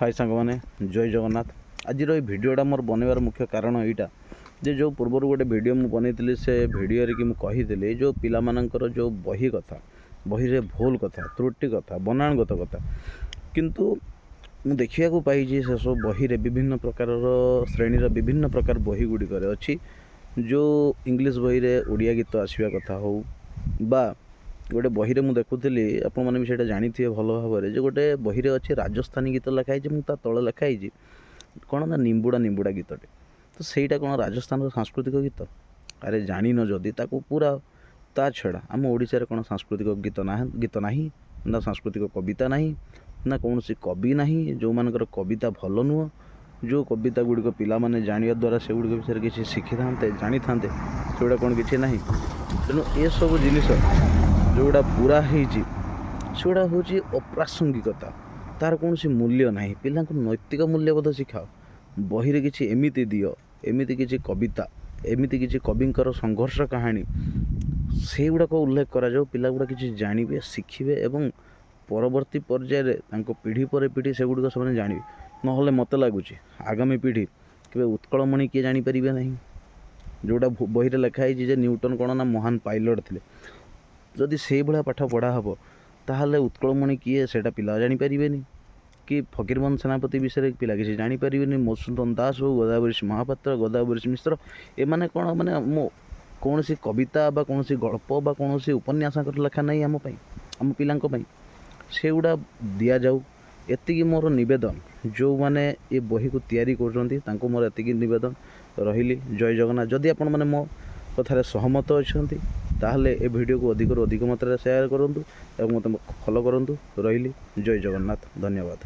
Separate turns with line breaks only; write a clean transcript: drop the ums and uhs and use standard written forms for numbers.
High ସାଙ୍ଗମାନେ, ଜୟ ଜଗନ୍ନାଥ। ଆଜିର ଏଇ ଭିଡ଼ିଓଟା ମୋର ବନେଇବାର ମୁଖ୍ୟ କାରଣ ଏଇଟା ଯେ ଯେଉଁ ପୂର୍ବରୁ ଗୋଟେ ଭିଡ଼ିଓ ମୁଁ ବନେଇଥିଲି, ସେ ଭିଡ଼ିଓରେ କି ମୁଁ କହିଥିଲି ଯେଉଁ ପିଲାମାନଙ୍କର ଯେଉଁ ବହି କଥା, ବହିରେ ଭୁଲ କଥା, ତ୍ରୁଟି କଥା, ବନାନଗତ କଥା। କିନ୍ତୁ ମୁଁ ଦେଖିବାକୁ ପାଇଛି, ସେସବୁ ବହିରେ ବିଭିନ୍ନ ପ୍ରକାରର ଶ୍ରେଣୀର ବିଭିନ୍ନ ପ୍ରକାର ବହି ଗୁଡ଼ିକରେ ଅଛି। ଯେଉଁ ଇଂଲିଶ ବହିରେ ଓଡ଼ିଆ ଗୀତ ଆସିବା କଥା ହେଉ ବା ଗୋଟେ ବହିରେ ମୁଁ ଦେଖୁଥିଲି, ଆପଣମାନେ ବି ସେଇଟା ଜାଣିଥିବେ ଭଲ ଭାବରେ ଯେ ଗୋଟେ ବହିରେ ଅଛି ରାଜସ୍ଥାନୀ ଗୀତ ଲେଖା ହେଇଛି ଏବଂ ତା ତଳେ ଲେଖା ହେଇଛି କ'ଣ ନା ନିମ୍ବୁଡ଼ା ନିମ୍ବୁଡ଼ା ଗୀତଟେ। ତ ସେଇଟା କ'ଣ ରାଜସ୍ଥାନର ସାଂସ୍କୃତିକ ଗୀତ? ଆରେ ଜାଣିନ ଯଦି ତାକୁ ପୁରା। ତା ଛଡ଼ା ଆମ ଓଡ଼ିଶାରେ କ'ଣ ସାଂସ୍କୃତିକ ଗୀତ ନା ଗୀତ ନାହିଁ, ନା ସାଂସ୍କୃତିକ କବିତା ନାହିଁ, ନା କୌଣସି କବି ନାହିଁ ଯେଉଁମାନଙ୍କର କବିତା ଭଲ ନୁହଁ, ଯେଉଁ କବିତା ଗୁଡ଼ିକ ପିଲାମାନେ ଜାଣିବା ଦ୍ୱାରା ସେଗୁଡ଼ିକ ବିଷୟରେ କିଛି ଶିଖିଥାନ୍ତେ, ଜାଣିଥାନ୍ତେ? ସେଗୁଡ଼ା କ'ଣ କିଛି ନାହିଁ? ତେଣୁ ଏସବୁ ଜିନିଷ ଯେଉଁଗୁଡ଼ା ପୁରା ହେଇଛି, ସେଗୁଡ଼ା ହେଉଛି ଅପ୍ରାସଙ୍ଗିକତା, ତା'ର କୌଣସି ମୂଲ୍ୟ ନାହିଁ। ପିଲାଙ୍କୁ ନୈତିକ ମୂଲ୍ୟବୋଧ ଶିଖାଅ। ବହିରେ କିଛି ଏମିତି ଦିଅ, ଏମିତି କିଛି କବିତା, ଏମିତି କିଛି କବିଙ୍କର ସଂଘର୍ଷ କାହାଣୀ, ସେଇଗୁଡ଼ାକ ଉଲ୍ଲେଖ କରାଯାଉ। ପିଲାଗୁଡ଼ା କିଛି ଜାଣିବେ, ଶିଖିବେ ଏବଂ ପରବର୍ତ୍ତୀ ପର୍ଯ୍ୟାୟରେ ତାଙ୍କ ପିଢ଼ି ପରେ ପିଢ଼ି ସେଗୁଡ଼ିକ ସେମାନେ ଜାଣିବେ। ନହେଲେ ମୋତେ ଲାଗୁଛି ଆଗାମୀ ପିଢ଼ି କେବେ ଉତ୍କଳମଣି କିଏ ଜାଣିପାରିବେ ନାହିଁ। ଯେଉଁଟା ବହିରେ ଲେଖା ହେଇଛି ଯେ ନ୍ୟୁଟନ୍ କ'ଣ ନା ମହାନ ପାଇଲଟ୍ ଥିଲେ, ଯଦି ସେଇଭଳିଆ ପାଠ ପଢ଼ା ହେବ, ତାହେଲେ ଉତ୍କଳମଣି କିଏ ସେଇଟା ପିଲା ଜାଣିପାରିବେନି କି ଫକୀରମୋହନ ସେନାପତି ବିଷୟରେ ପିଲା କିଛି ଜାଣିପାରିବେନି। ମଧୁସୂଦନ ଦାସ ହଉ, ଗୋଦାବରୀଶ ମହାପାତ୍ର, ଗୋଦାବରୀଶ ମିଶ୍ର, ଏମାନେ କ'ଣ ମାନେ ମୁଁ କୌଣସି କବିତା ବା କୌଣସି ଗଳ୍ପ ବା କୌଣସି ଉପନ୍ୟାସଙ୍କର ଲେଖା ନାହିଁ ଆମ ପାଇଁ, ଆମ ପିଲାଙ୍କ ପାଇଁ? ସେଗୁଡ଼ା ଦିଆଯାଉ, ଏତିକି ମୋର ନିବେଦନ। ଯେଉଁମାନେ ଏ ବହିକୁ ତିଆରି କରୁଛନ୍ତି, ତାଙ୍କୁ ମୋର ଏତିକି ନିବେଦନ। ରହିଲି, ଜୟ ଜଗନ୍ନାଥ। ଯଦି ଆପଣମାନେ ମୋ କଥାରେ ସହମତ ଅଛନ୍ତି, ତାହେଲେ ଏ ଭିଡ଼ିଓକୁ ଅଧିକରୁ ଅଧିକ ମାତ୍ରାରେ ସେୟାର କରନ୍ତୁ ଏବଂ ମୋତେ ଫଲୋ କରନ୍ତୁ। ରହିଲି, ଜୟ ଜଗନ୍ନାଥ, ଧନ୍ୟବାଦ।